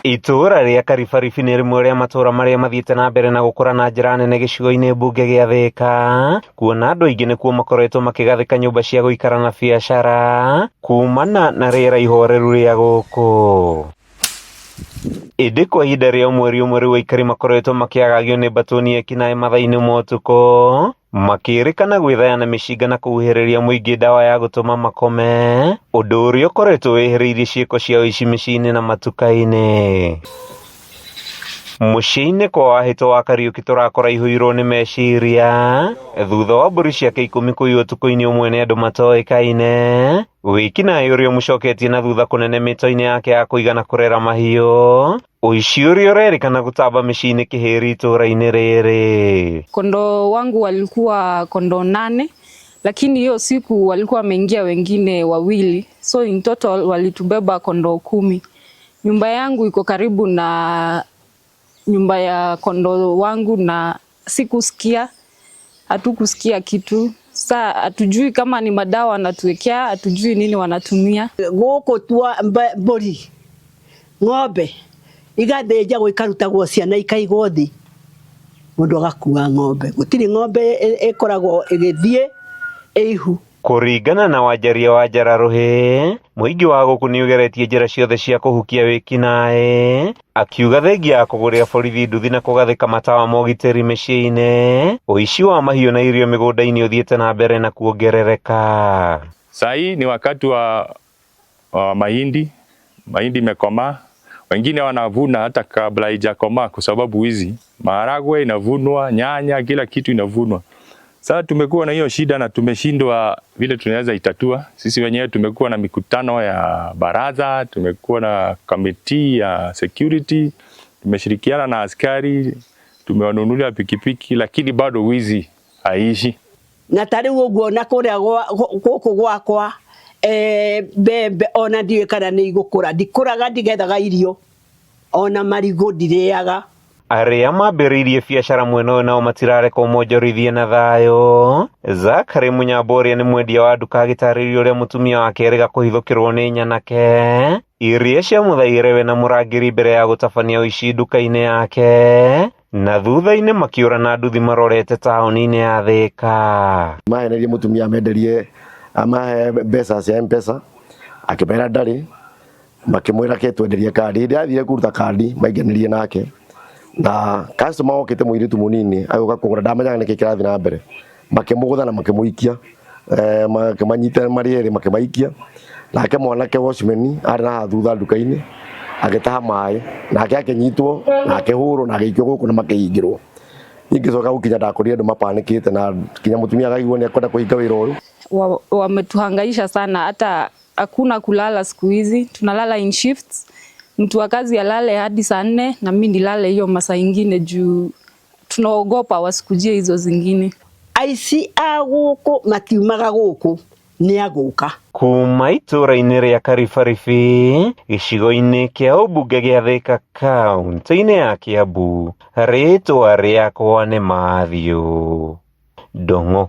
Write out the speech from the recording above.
Itũũra rĩa Karibaribi nĩ rĩmwe rĩa matũũra marĩa mathiĩte na mbere na gũkũra na njĩra nene gĩcigo-inĩ mbunge gĩa Thĩka, kuona andũ aingĩ nĩkuo makoretwo makĩgathĩka nyũmba cia gũikara na biacara kumana na rĩera ihoreru rĩa gũkũ. Ĩndĩ kwa ihinda rĩa mweri ũmwe rĩu aikari makoretwo makĩagagio nĩ mbatũni ekinaĩ mathaa-inĩ ma ũtukũ, makĩrĩkana gwĩthaya na mĩcinga na kũhuhĩrĩria mũingĩ ndawa ya gũtũma makome, ũndũ ũrĩa ũkoretwo wĩhĩrĩirie ciĩko cia ũici mĩciĩ-inĩ na matuka-inĩ. Mũciĩ-inĩ kwa Wahĩto wa Kariũki tũrakora aihũirwo nĩ meciria thutha wa mbũri ciake 10 kũiywo ũtukũ-inĩ ũmwe nĩ andũ matoĩkaine, wĩkinaĩ ũrĩa ũmũcoketie na thutha kũnene mĩto-inĩ yake ya kũiga na kũrera mahiũ, ũici ũrĩa ũrerĩkana gũtamba mĩciĩ-inĩ kĩhĩri itũũra-inĩ rĩrĩ. Kondoo wangu walikuwa kondoo 8, lakini hiyo siku walikuwa wameingia wengine wawili, so in total walitubeba kondoo 10. Nyumba yangu iko karibu na nyumba ya kondoo wangu na sikusikia, hatukusikia kitu. Sa hatujui kama ni madawa wanatuwekea, hatujui nini wanatumia. Gũkũ tua mbũri ng'ombe igathĩnjagwo ikarutagwo ciana ikaigwo thĩ, mũndũ agakua ng'ombe. Gũtirĩ ng'ombe ĩkoragwo ĩgĩthiĩ ĩihu. Kũringana na Wanjaria wa Njararuhĩ, mũingĩ wa gũkũ nĩũgeretie njĩra ciothe cia kũhukia wĩkinaĩ, akiuga thengia ya kũgũrĩra borithi nduthi na kũgathĩka matawa ma ũgitĩri mĩciĩ-inĩ, ũici wa mahiũ na irio mĩgũnda-inĩ ũthiĩte na mbere na kuongerereka. Saa hii ni wakati wa mahindi, mahindi imekomaa, wengine wanavuna hata kabla haijakomaa kwa sababu hizi maharagwe inavunwa, nyanya, kila kitu inavunwa. Sasa tumekuwa na hiyo shida na tumeshindwa vile tunaweza itatua. Sisi wenyewe tumekuwa na mikutano ya baraza, tumekuwa na committee ya security, tumeshirikiana na askari, tumewanunulia pikipiki, lakini bado wizi haishi. Na ta rĩu ũguo na kũrĩa gũkũ gwakwa mbembe ona ndiũĩ kana nĩ igũkũra, ndikũraga, ndigethaga irio ona marigũ ndirĩaga. Arĩa mambĩrĩirie biacara mwena ũyũ nao matirarekwo monjorithie na thayũ. Zachary Mũnyambo ũrĩa nĩ mwendia wa nduka agĩtarĩria ũrĩa mũtumia wake erĩga kũhithũkĩrwo nĩ nyanake iria ciamũthaire we na mũrangĩri mbere ya gũtabania ũici nduka-inĩ yake, na thutha-inĩ makĩũra na nduthi marorete taũni-inĩ ya Thĩka. Mahenerie mũtumia amenderie amahe mbeca cia M-Pesa, akĩmera ndarĩ, makĩmwĩra ke twenderie kandi. Hĩndĩ athire kũruta kandi maingĩranirie nake na customer okĩte mũirĩtu mũnini agĩũka kũgũra, ndamenyaga nĩkĩ kĩrathiĩ na mbere, makĩmũgũtha na makĩmũikia, makĩmanyita marĩ erĩ makĩmaikia. Nake mwanake watchman arĩ na haha thutha nduka-inĩ agĩtaha maĩ, nake akĩnyitwo na akĩhũrwo na agĩikio gũkũ na makĩhingĩrwo. Ingĩcoka gũkinya ndakorire andũ mapanĩkĩte na kinya mũtumia akaigua nĩ ekwenda kũhinga wĩra ũyũ. Wametuhangaisha sana, hata hakuna kulala siku hizi, tunalala in shifts. Mtu wa kazi alale hadi saa 4 na mimi nilale hiyo masaa ingine juu tunaogopa wasikujie hizo zingine. Aici a gũkũ matiumaga gũkũ nĩ agũka. Kuma itũũra-inĩ rĩa Karibaribi gĩcigo-inĩ kĩa ũmbunge gĩa Thĩka kaũntĩ-inĩ ya Kiambu, rĩtwa rĩakwa nĩ Matthew Ndung'u.